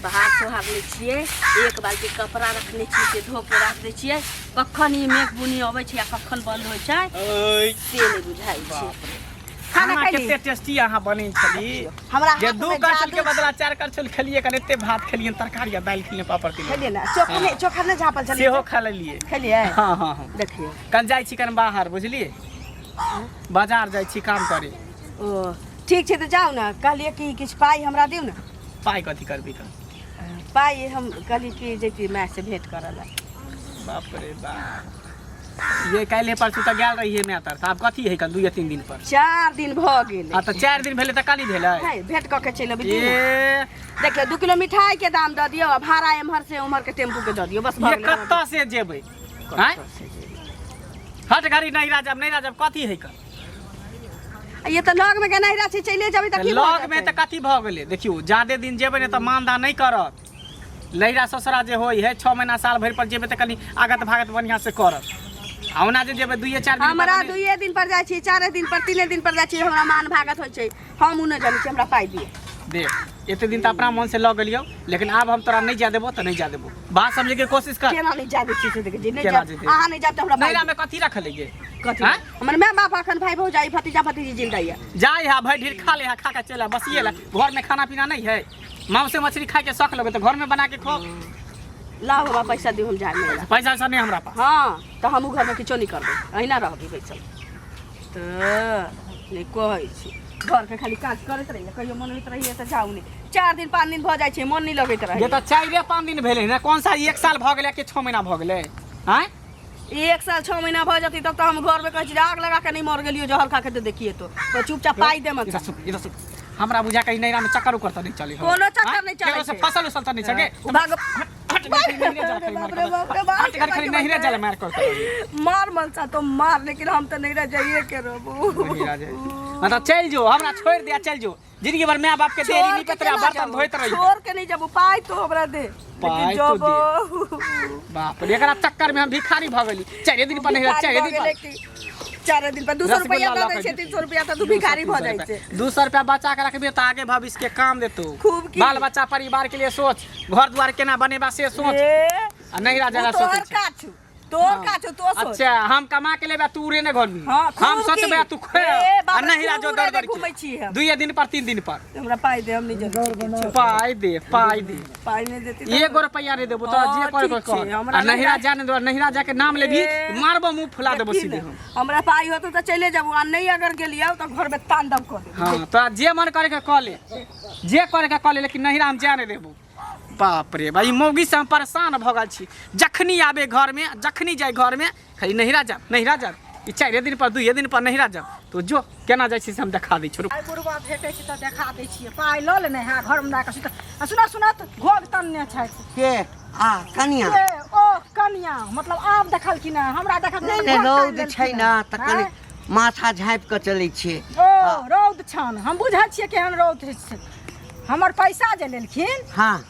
बाहर सोहार लै छियै, एक बाल्टी कपड़ा रखने छियै से धो के राख दै छियै। कखन ई मेघ बुनी अबै छै आ कखन बंद होइ छै ओय से नहि बुझाइ छै। बाप रे, खाना खाना खैली? कते टेस्टी अहाँ बनेने छली हमरा जे हाथ दू में करछुल के जादू बदला चार करछुल खेलिए, कन एते भात खेलिए, तरकारी आ दालि खेलिए, पापड़ तिलौरी। खेलिए ना? चोखा नहीं, चोखा नहीं झापल छलिए? सेहो खा लेलिए। खेलिए? हाँ हाँ हाँ। देखियौ। कन जाइ छी कन बाहर, बुझलिए, बाजार जाइ छी काम करे। ओ ठीक छै, तऽ जाउ ने। कहलिए कि किछु पाइ हमरा दियौ ने। पाइ कथी करबी कन? पाइ हम कहली कि जैती माय से भेंट करऽ लए। बाप रे बाप, ये काल्हि परसू तऽ गेल रहिए माय तर, तऽ आब कथी है कन 2 या 3 दिन पर? 4 दिन भऽ गेल। आ तऽ 4 दिन भेलै तऽ काल्हि भेलै? है, भेंट कऽ के चलि अबै। ए। देखियौ, 2 किलो मिठाई के दाम दऽ दियौ आ भाड़ा एम्हर से उम्हर के टेम्पू के दऽ दियौ, बस भऽ ये गेलै। कतऽ से जेबै आँय? हट घड़ी, नहीं राजब, नहीं राजब, कथी है कन? आ ये तऽ लग में के नहिरा छै, चलिए जेबै तऽ की भऽ लग में जेतै? तऽ कथी भऽ गेलै? देखियौ, जादे दिन जेबै ने तऽ मानदा नहि करत। लहिरा ससुरा जे होइ है, 6 महीना साल भरि पर जेबै तऽ कनि आगत भागत बढ़िआँ से करत आ ओना जे जेबै 2-4 दिन पर हमरा तऽ नहि- 2 दिन पर जाइ छी, 4 दिन पर, 3 दिन पर जाइ छी, हमरा मान भागत होइ छै। हम उ नहि जानै छी, हमरा पाइ दिअ। देख, एते दिन तऽ अपना मन से लऽ गेलियौ, लेकिन आब हम तोरा नहि जाय देबो तऽ नहि जाय देबो। बात समझे के कोशिश कर। केना नहि जाय दै छियै से देखै छी। नहि केना जायब? जेतै? अहाँ नहि जायब तऽ हमरा पाइ नैरा में कथी रखल है गे? दिअ। कथी? आँय? हमर माय बाप अखन भाई भौजाई भतीजा भतीजी जिंदा यऽ। जाय है, भरि ढेर खा ले है, खा के चल आ, बसिए ला। घर में खाना पीना नहीं है? मांस मछली खाए के शौक लगे तो घर में बना के खो। लाउ, हमरा पैसा दियौ, हम जायब मेला। पैसा वैसा नहीं हमरा पास। हाँ, तऽ हमहूँ घरमे किछो नहि करबै, अहिना रहबै बैसल। तऽ नहि कहै छी, घरके खाली काज करैत रहिए, कहियो मन होइत रहिए तऽ जाउ नहि। 4 दिन 5 दिन भऽ जाइ छै, मन नहि लगैत ये रहै। तऽ 4-5 दिन भेलै ने, कौन सा एक साल भऽ गेलै कि 6 महीना भऽ गेलै आँय? एक साल 6 महीना भऽ जेतै तब तऽ हम घरमे कहै छी जे आग लगा के नहि मर गेलियो, जहर खा के तऽ देखिए तो तो चुपचाप पाइ दे मत। इधर सुन, इधर सुन, हमरा बुझा कहीं नैरा में चक्कर उक्कर तऽ नहीं चले हो। कोनो चक्कर आँय? नहि चलै केकरो से छै। फसल उसल तऽ नहीं सके? ओ भाग। हट, नैहरे जा खाली मार बाप रे बाप रे बाप। हट, घर खाली नैहरे जाला मार कर। मार मनसा तो मार, लेकिन हम तऽ नहीं रह जाइए के रहबो। नैहरा जाए मतलब चल जो, हमरा छोड़ दे आ चल जो। जिंदगी भर माय बाप के देरी छोड़ नहीं के पतरा केना बर्तन जाबो? धोइत रही। छोड़ के नहीं जब, पाइ तो हमरा दे। पाइ लेकिन तो जबो। बाप रे, एकरा चक्कर में हम भिखारी भऽ गेली। 4 दिन पर नैहरा, 4 दिन पर। 4 दिन पर 200 रुपया रसगुल्ला दऽ लऽ दै छै। के 300 रुपया तऽ तू भिखारी भऽ जाइ छै। 200 रुपया बचा के रखबे तऽ आगे भविष्य के काम देतौ। खूब की? बाल बच्चा परिवार के लिए सोच, घर द्वार केना बनेबा से सोच। ए, आ नैहरा उ जरा सोचै तोहर छै। काज छौ, तोहर काज छौ, तो सोच। अच्छा, हम कमा के लेबे, तू उड़ेने घर में। हाँ, खूब हम की? सोचबे आ तू खे ए, आ बाप रे, नैहरा खूब जो दौड़ उड़ेने दौड़ घूमै के छी हम। 2 दिन पर, 3 दिन पर। हमरा पाइ दे, हम नहि जनै छी। पाइ दे, पाइ दे। पाइ नहि देती तऽ- एगो रुपैआ नहि देबो तोरा। हाँ, जे करे ठीक कर। छै, हमरा आ नैहरा नैहरा- जा नहि देबो। नैहरा जाके नाम लेबही, ए, मारबो, मुंह फुला देबो देखी सीधे ने, हम। हमरा पाइ होतो तऽ चले जाबू आ नहि अगर गेलियौ तऽ घरमे तांडव कऽ देबू। हाँ, तोरा जे मन करे के कऽ ले, जे करे के कऽ ले, लेकिन नैहरा हम जाए नहि देबो। बाप रे भाई, मौगी से हम परेशान भऽ गेल छी। जखनी आबे घरमे, जखनी जाय घरमे, खाली नैहरा जाब, नैहरा जाब। ई 4 दिन पर, 2 दिन पर नैहरा जाब। तो जो केना जाइ छी से हम देखा दै छी, रुक। पाइ बुढ़वा भेटै छै तऽ देखा दै छियै। पाइ लऽ लेने है, घरमे लए कऽ सुतल आ सुनत सुनत घोघ तनने छथि। के आ कनिया? के ओ कनिया, मतलब आब देखलखिन हँ, हमरा देखत नहि नहि, रौद छै ने तऽ कनि माथा झाँपि कऽ चलै छियै। ओ रौद छन, हम बुझै छियै केहन रौद छै। हमर पैसा जे लेलखिन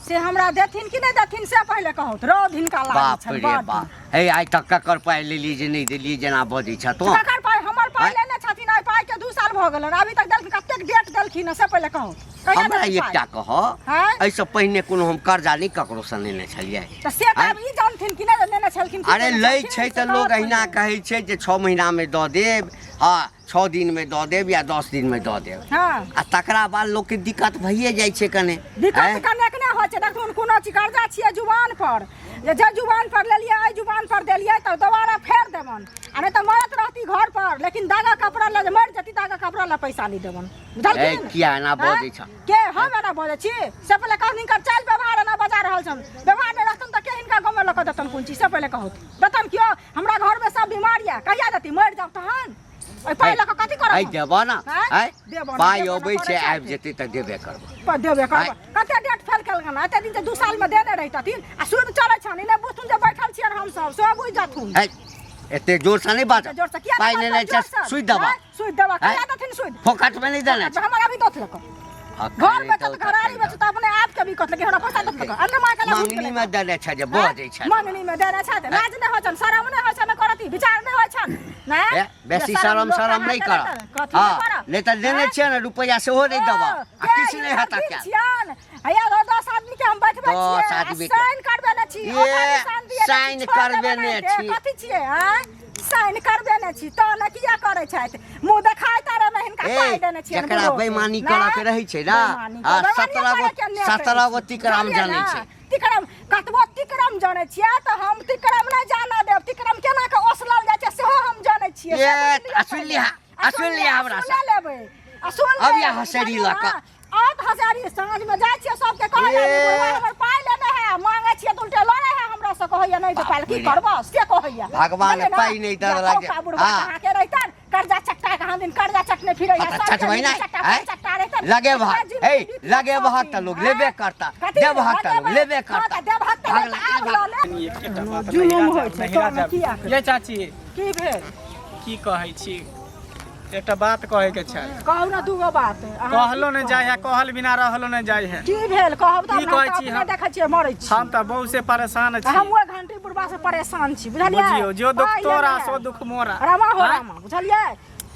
से हमरा देथिन कि नहि देथिन से पहिले कहू। रौद हिनका लागै बाप छनि रे बड्ड। बाप, हे आइ तक ककर पाइ लेलियै जे नहि देलियै जेना बजै छ तोँ? ककर पाइ? हमर पाइ आँय? लेने छथिन, आइ पाइ के 2 साल भऽ गेलनि, अभी तक देलखिन? कतेक डेट देलखिन हँ से पहिले कहू, कहिया हमरा देथिन पाइ? एकटा कह, आँय? एहिसँ पहिने कोनो हम कर्जा नहि ककरोसँ लेने छलियै? तऽ से तऽ आँय? आब ई जानथिन कि नहि लेने छलखिन कि अरे देने लै छलखिन, छै से तऽ लोक कहत अहिना पहिले। कहै छै जे 6 महीनामे दऽ देब, हँ, 6 दिनमे दऽ देब या 10 दिनमे दऽ देब। आ तकरा बाद लोकके दिक्कत भइए जाइ छै कने। दिक्कत आँय? कनेक नहि होइ छै। देखथुन, कोनो चीज कर्जा छियै जुबान पर, जे जे जुबान पर लेलियै, एहि जुबान पर देलियै तऽ दोबारा फेर देबन आ नहि तऽ मरत रहती घर पर, लेकिन दागा कपड़ा लऽ जे मरि जेती, दागा कपड़ा लऽ पैसा नहि देबन। ए, बुझलखिन? किया एना बजै छ? के हम एना बजै छी से पहिले कहू। हिनकर चालि व्यवहार एना बजा रहल छन। व्यवहार नहि रहतन तऽ के हिनका गाँवमे लऽ कऽ देतन कोन चीज से पहिले कहू। देतन केओ? हमरा घरमे सब बीमार यऽ, कहिया देती? मरि जाउ तहन ओहि पाइ लऽ कऽ कथी करब ऐ हम? देबऽ ने। आँय? ऐ देबऽ ने, पाइ देबऽ ने, अबै छै करै आबि छथि। जेतै तऽ देबे करबै। पर देबे करबै। आँय? कते डेट फेल केलकन? एते दिन तऽ 2 सालमे देने रहितथिन आ सुध चलै छनि। ई नहि बुझथुन जे बैठल छियनि हमसब, सेहो बुझि जाथुन। ऐ एते जोरसँ नहि बाजऽ। एते जोरसँ किया पाइ नहि लेने बाजब छै जोरसँ? सुति देबऽ। आँय? सुति देबऽ। आँय? कहिया देथिन सुति? फोकटमे नहि देने छै। हमर अभी दथ लऽ कऽ घर बेचत, घरारी बेचत, अपने आप के बिकत, लेकिन हमरा पैसा दत लऽ अन्य माय के मंगनी में देने छै जे बजै छै। मंगनी में देने छै। लाज नहि होइ छन, शरम नहि होइ छन, करती विचार नहि होइ छन नहि? ए, बेसी शरम शरम नहि कर। हँ, नहि तऽ लेने छियै ने रुपैआ, सेहो नहि देबऽ आ किछु नहि हेतऽ। क्या छियन हैया 10 आदमी के के हम बैठबै दस छियै आ आदमी के। साइन करबेने छी ये, ओकर निशान दिए साइन करबेने छी। कथी छियै आँय साइन करबेने छी तऽ ने किया करै छथि मुँह देखाय तारे मे हिनका ए, पाइ देने छियनि जकरा बुढ़ो के। बेईमानी नहि? करऽ के रहै छै ने, बेईमानी आ करऽ- 17 गो बेईमानी करऽ के नहि 17 गो करै छै। तिकराम बुझलियै जानै ने? छै। तिकड़म कतबो तिकड़म जानै छियै तऽ हम तिकड़म नहि जानऽ देब तिकड़म केना के ओसलल जाइ छै सेहो हम जानै छियै ए, से बुझि लिअ आ सुनि लिअ, पहिले। आ सुनि लिअ हमरा सुनि लेबै आ सुन अब लेबै, या हँसेरी बुझलियै लऽ कऽ। ने? आओत हँसेरी साँझमे जाइ छियै सबके कहै ए। बुढ़वा हमर पाइ लेने है मांगे छियै तऽ उल्टे लड़ै है हमरा से कहैया नहि तऽ पाइ की करबऽ से कहैया भगवान बुझलियै ने? पाइ नहि दऽ देलक जे- या बुढ़वा हाँ। अहाँके रहितन कर्जा चट्टा कहाँ दिन कर्जा चटने फिरै है हाँ, तऽ सबके चटबै दिन नहि, चट्टा आँय? पर चट्टा रहितन लगे इतना भाग जिंदगी हे बीत लगे जात भाग सब तऽ लोग दिन, लेबे आँय? करता कथी देबहक तऽ लोग लगे लेबे भाग? हाँ, करता तऽ देबहक तऽ भाग लेब, लगे आब भाग। लऽ लेब। कनी एकटा बात जुलुम नैहरा होइ जायब, छै, नैहरा तोहर जायब। किया ये चाची की भेल की कहै छी एकटा बात कहै के छै कहू ने दूगो बात अहाँ कहलो की नहि जाइ है कहल बिना रहलो नहि जाइ है की भेल कहब तऽ की हमरा कहै तऽ छी अपने हम? देखै छियै मरै छी हम तऽ बहु से परेशान छी हम ओहि घंटी बुढ़बा से परेशान छी बुझलियै बुझियौ जो दुख पाइ तोरा लेने सो है। दुख मोरा रामा हो आँय? रामा बुझलियै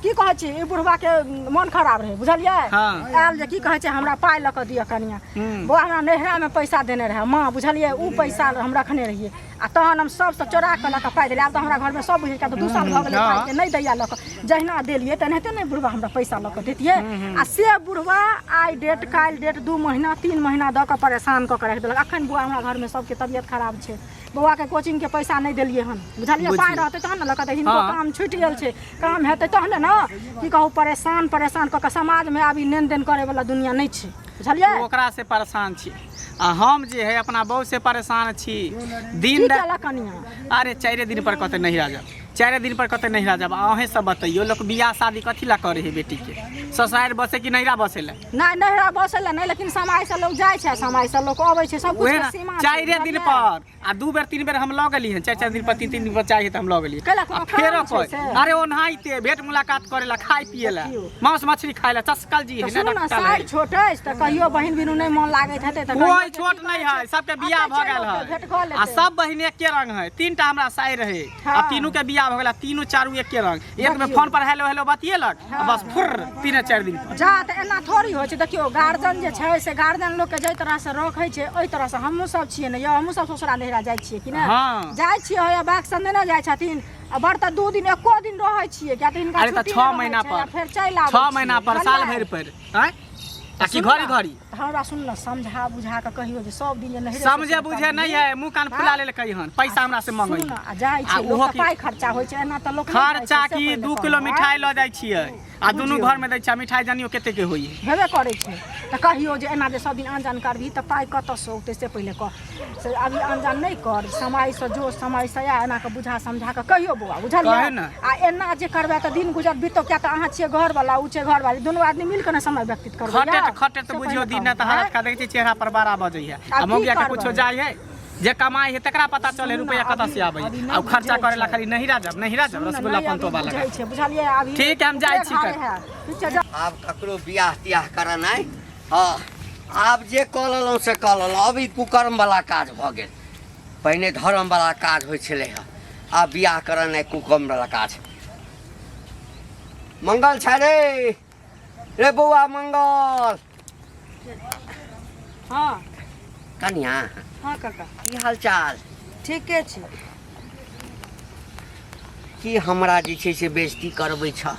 की कहै छी ई बुढ़बा के मन खराब रहै बुझलियै हाँ। आयल जे की कहै छै हमरा पाइ लऽ कऽ दिअ कनिया हूँ। बौआ हमरा नैहरामे पैसा देने रहै माँ बुझलियै उ पैसा हम रखने रहियै आ तहन हम सबसँ चोरा कऽ लऽ कऽ पाइ देलियै आब तऽ हमरा घरमे सब बुझि गेल तऽ 2 साल भऽ गेलै हँ। पाइके नहि दैया लऽ कऽ जहिना देलियै तेनाहिते ने बुढ़बा हमरा पैसा लऽ कऽ दैतियै आ से बुढ़बा आइ डेट काल्हि डेट 2 महीना 3 महीना दऽ कऽ परेशान कऽ कऽ राखि देलक अखन बौआ हमरा घरमे सबके तबियत खराब छै बौआके कोचिंगके पैसा नहि देलियै हन बुझलियै पाइ बुझियौ। रहतै तहन ने लऽ कऽ तऽ हिनको हँ। काम छुटि गेल छै काम हेतै तहने ने की कहू परेशान परेशान कऽ कऽ समाजमे आब ई लेन देन करैवला दुनिया नहि छै बुझलियै ओकरा से परेशान छी आ हम जे है अपना बहू से परेशान छी दिन की राति केलक कनिया अरे चारे दिन पर कहते नहिरा जाब चारे दिन पर कहते नहिरा जाब अहें सब बतैयो लोक बियाह शादी कथी ला करे है बेटी के ससुरारि बसे कि नहिरा बसे ला नहि नहिरा बसै लए नहि लेकिन समय से लोक जाइ छै समय से लोक अबै छै सब उहे कुछ ना सीमा छै, चारे दिन बुझलियै? पर आ 2 बेर 3 बेर हम लऽ गेली हन 4 4 दिन पर 3 3 दिन पर चाही तऽ हम लऽ गेली कैला आ कोनो फेरो काम छै कोइ से? अरे ओनाहिते भेंट मुलाकात करे ला खाय पिए ला देखियौ। मांस मछली खाय ला चस्कल जी तऽ है ना सुनू ने डॉक्टर साइड है छोट अछि तऽ कहियो बहिन बिनु नहि मन लागैत हेतै तऽ कहियो कोई के छोट की नहीं कहै है छै, सबके बियाह अतै भऽ छै गेल लोकके, है भेंट कऽ आ लेतै। सब बहिन एके रंग है 3टा हमरा साइ रहे आ हाँ। तीनू के बियाह भऽ गेल आ तीनू चारू एके रंग एक में देखियौ। फोन पर हेलो हेलो बतियेलक आ बस फुर्र 3-4 दिन पर जा तऽ एना थोड़ी होइ छै देखियौ गार्जियन जे छै से गार्जियन लोकके जाहि तरहसँ रखै छै ओहि तरहसँ हमहूँ सब छियै ने यौ हमहूँ सब ससुरा नैहरा जाइ छियै कि नहि हाँ। जाइ छियै होइए बाइकसँ नेने जाइ छथिन आ बड़ तऽ 2 दिन एको दिन रहै छियै किया तऽ हिनका अरे तऽ छुट्टी 6 नहि रहै महीना छै, आ पर फेर चलि आबै 6 छियै, महीना पर साल बुझलियै? भरि पर आँय आ कि सुनू घड़ी ने, घड़ी तऽ हमरा सुन ने समझा बुझा कऽ कहियौ जे सब दिन जे नैहरे समझे ससुर बुझे करबिही। नहीं है मुंह कान फुला लेलकै हन पैसा हमरा से मंगै सुनू ने, आ जाइ आ छै ओहो लोक की- पाइ खर्चा होइ छै एना तऽ लोक नहि जाइ छै, खर्चा से की पहिले 2 कहू, किलो आँय? मिठाई लऽ जाइ छियै आ दुनू बुझियौ। घर में दै छियै आ मिठाई जानियो कते के होइए हेबे करै छै तऽ कहियौ जे एना जे सब दिन आन जान करबिही तऽ पाइ कतऽसँ औतै से पहिले कह से अभी आन जान नहि कर समयसँ जो समयसँ आ एना कऽ बुझा समझा कऽ कहियौ बौआ बुझलियै कहे ने। आ एना जे करबै तऽ दिन गुजर बीतौ किया तऽ अहाँ छियै घरवला ओ छै घरवाली दुनू आदमी मिल कऽ ने समय व्यतीत करबै खटे खटे तऽ बुझियौ दिन राति हालत का देखै छियै चेहरा पर 12 बजै है आब आ की मौगिया के करबै? कुछो जाइ है जे कमाई है तकरा पता चले सुनू रुपया ने, कतऽ से अभी- आबै है अभी आ नहि उ खर्चा बुझै करे ला छै। खाली नहिरा जाब नहिरा जाब रसगुल्ला पंतो वाला बुझै छै बुझलियै अभी ठीक है, हम जाइ छी ओकरे कर। घरे है। ठीक छै, जाउ। आब ककरो बियाह तियाह करनाइ हँ आब जे कऽ लेलहुँ से कऽ लेलहुँ अब ई कुकर्मवला काज भऽ गेल पहिने धर्मवला काज होइ छलै हँ आब बियाह करनाइ कुकर्मवला काज मंगल छै रे रे बौआ मंगल हाँ कनिया हाँ काका की हाल चाल ठीके छै की हमरा जे छै से बेइज्जती करबै छ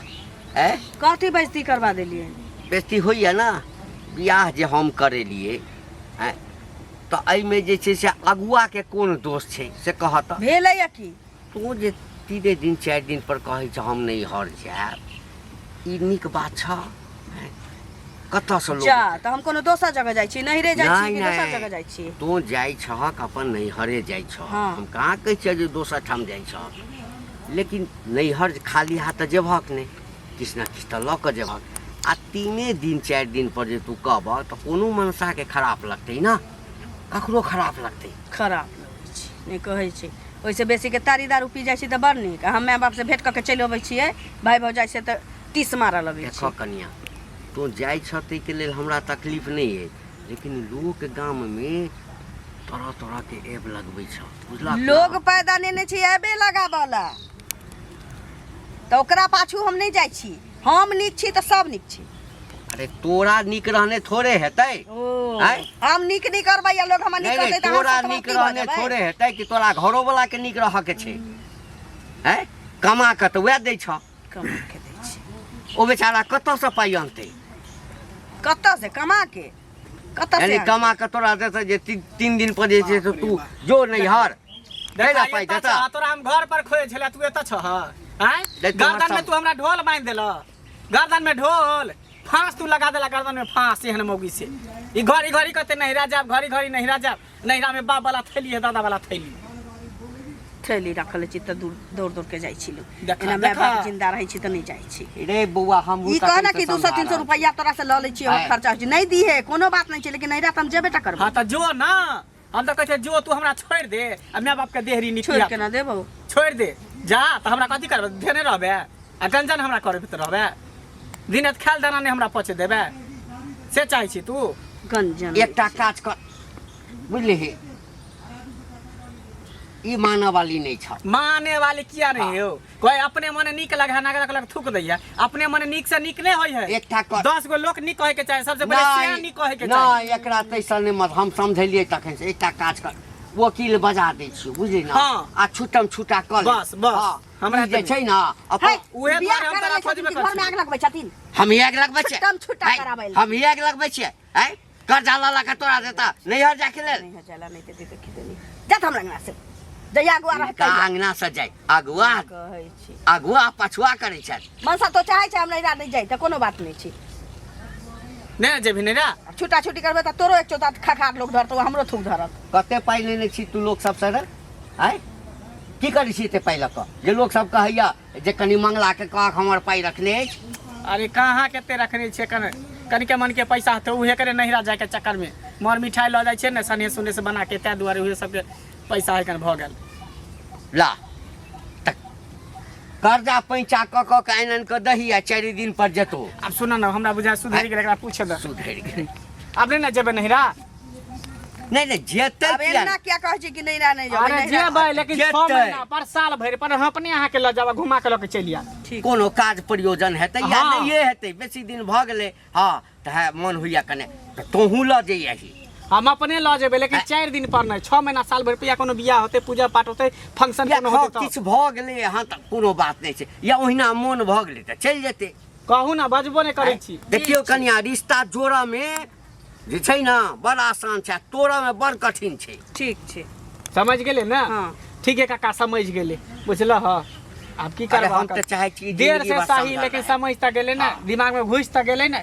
ऐ कथी बेइज्जती करवा देलियै बेइज्जती होइए ने बियाह जे हम करेलियै ऐ तऽ एहिमे जे छै से अगुआके कोन दोष छै से कहऽ तऽ भेलैया की तू जे 3 दिन 4 दिन पर कहै छ हम नहि हर जायब ई नीक बात छ ऐं? कतऽसँ लोक जा तऽ हम कोनो दोसर जगह जाइ छी नैहरे जाइ छी नहि, कि दोसर नहि। जगह जाइ छी तू जाइ छहक अपन नैहरे जाइ छहक हाँ। हम कहाँ कहै छियै जे दोसर ठाम जाइ छहक लेकिन नैहर खाली हाथ तऽ जेबहक नहि किछु ने किछु तऽ लऽ कऽ जेबहक आ 3 दिन 4 दिन पर जे तू कहबह तऽ कोनो मनसाके खराब लगतै ने ककरो खराब लगतै खराब लगै छै नहि कहै छै ओहिसँ बेसीके तारी दारू पी जाइ छी तऽ बड़ नीक आ हम माय बापसँ भेँट कऽ के चलि अबै छियै भाय भौजाइसँ तऽ टीस मारऽ लगै देखऽ छै कनिया तू जाइ छह ताहिके लेल हमरा तकलीफ नहि अछि लेकिन लोक गाममे तरह तरहके ऐप लगबै छह बुझलक ने? लोग पैदा नेने छै ऐबे लगाबऽ लए तऽ ओकरा पाछू हम नहि जाइ छी हम नीक छी तऽ सब नीक छी अरे तोरा नीक रहने थोड़े हेतै। ओ आँय? हम नीक नहीं करबै आ लोग हमरा नीक नहि करतै नहि तऽ तोरा अहाँ नीक सतवंती भऽ रहने जेबै। थोड़े हेतै कि तोरा घरो वाला के नीक रहऽ के छै? हैं, कमा कऽ तऽ वएह दै छह। कमा के दै छी। ओ बेचारा कतऽसँ पाइ अनतै? कतऽ से कमा के, कतऽ से यानी आनतै? कमा कऽ तोरा देतै जे 3 दिन पर जे छै से तू जो नैहर देखा, दै पाइ एतऽ देता। छह, तोरा हम घर पर खोजे छलै, तू एतऽ छह? आँय, देख, तोहर गर्दन में सब- तू हमरा ढोल बांधि देलह, गर्दन में ढोल फांस तू लगा देला, गर्दन में फांस। एहन मौगी से ई घड़ी घड़ी कहते नैहरा जाब, घड़ी घड़ी नैहरा जाब। नैहरा में बाप वाला थैली है, दादा वाला थैली। थैली रखल छी तऽ दूर दौड़ दौड़ के जाइ छी लोग। देखा, एना माय देखा। बाप जिंदा रहै छी तऽ नहि जाइ छी। रे बौआ, हम ई कह ना कि 200 300 रुपैआ तोरा से लऽ लै छियै, हमर आँय। खर्चा होइ छै, नहि दीहे कोनो बात नहि छै, लेकिन नैहरा तऽ हम जेबे टा करबै। हाँ तऽ जो ना, हम तऽ कहै छियै जो तू हमरा छोड़ि दे आ माय बाप के देहरी छोड़ि निकल के ना देबौ। छोड़ि दे जा, तऽ हमरा कथी करबै? धेने रहबै आ गंजन हमरा करबे तऽ रहबै, दिन राति खायल दाना नहि हमरा पचे देबै, से चाहै छी तू? गंजन एकटा काज कर, बुझलिही, ई मानऽ वाली नहि छ। माने वाली किया नहीं हो? कोई अपने मने नीक लगे ना लग थूक दैया, अपने मने नीक से नीक नहीं होय है। एकटा कर 10 गो लोक नीक कहे के चाही, सबसे पहिले सियान नीक कहे के चाही। नहि, एकरा तैसँ नहि मत, हम समझेलियै तखन से। एकटा काज कर, वकील बजा दै छियौ, बुझली ना? हाँ। आ छुटम छुटा कऽ ले। बस, बस। हाँ, हमरा ई जे तऽ छै ना अपन है, उहे बियाह दुआरे हम करा तोरा लै छथिन खोजबे कि करै घरमे छी। आग लगबै छथिन? हम आगि लगबै छियै? छुट्टम छुट्टा आँय, कराबै लए। हम आगि लगबै छियै? आँय, कर्जा लऽ लऽ कऽ तोरा देता नैहर जाके लेल? नहीं जाला नहीं देती तऽ खिदनी जात हमरा अंगना से, जहिया अगुआ रहतै। का अंगना से जाय? अगुआ कहै छी अगुआ पछुआ करै छथि। मनसा तो चाहै छै हम नैहरा नहि जाइ तऽ कोनो बात नहि छै। नहि जेबही नैहरा? छुटा छुटी करबै तऽ तोरो एक चौथा खखार लोक धरतौ, हमरो थूक धरत। कते पाइ लेने छी तू लोक सबसँ रे? आँय, की करै छी एते पाइ लऽ कऽ जे लोक सब कहैया जे कनि मंगला के कहक हमर पाइ रखने अछि? अरे कहाँ कते रखने छियै, कने कनिके मन के पैसा हेतै, उहे करे नैहरा जायके चक्कर में मर मिठाई लऽ जाइ छियै ने सने सुने से बना के, ताहि दुआरे उहे सबके पैसा एखन भऽ गेल। ला तऽ कर्जा पैंचा कऽ कऽ के आनि आनि कऽ दही आ 4 दिन पर जेतौ। आब सुन न, हमरा बुझाय सुधरि गेल, एकरा पूछे दे। सुधरि गेल। आब नहि ने जेबै नैहरा? नहि नहि, जेतै आब किया एना किया कहै छी कि नैहरा नहि जेबै? अरे नैहरा जेबै, लेकिन 6 जेतै। महीना पर साल भरि पर हम अपने अहाँके लऽ जाब, घुमा के लऽ के चलि आयब। ठीक। कोनो काज प्रयोजन हेतै या हाँ। नहिए हेतै, बेसी दिन भऽ गेलै। हँ तऽ है, मन होइया कने तऽ तोहूँ लऽ जइयही। हम अपने लऽ जेबै, लेकिन 4 दिन पर नहि, 6 महीना साल भरि पर, या कोनो बियाह होतै, पूजा पाठ होतै, फंक्शन या कोनो होतै तऽ। किछु भऽ गेलै हँ तऽ कोनो बात नहि छै, या ओहिना मोन भऽ गेलै तऽ चलि जेतै। कहू ने, बजबो नहि करै छी। देखियौ कनिया, रिश्ता जोड़ऽ मे जे छै ने बड़ आसान छै आ तोड़ऽ मे बड़ कठिन छै। ठीक छै। समझ गेलै ने? हाँ। ठीक है काका, समझ गेलै, बुझलह? आब की अरे करब? हम तऽ चाहै छी देर जिंदगी से भर सही समझल लेकिन रहै। समझ तऽ गेलै ने, हाँ। दिमाग में घुसि तऽ गेलै ने।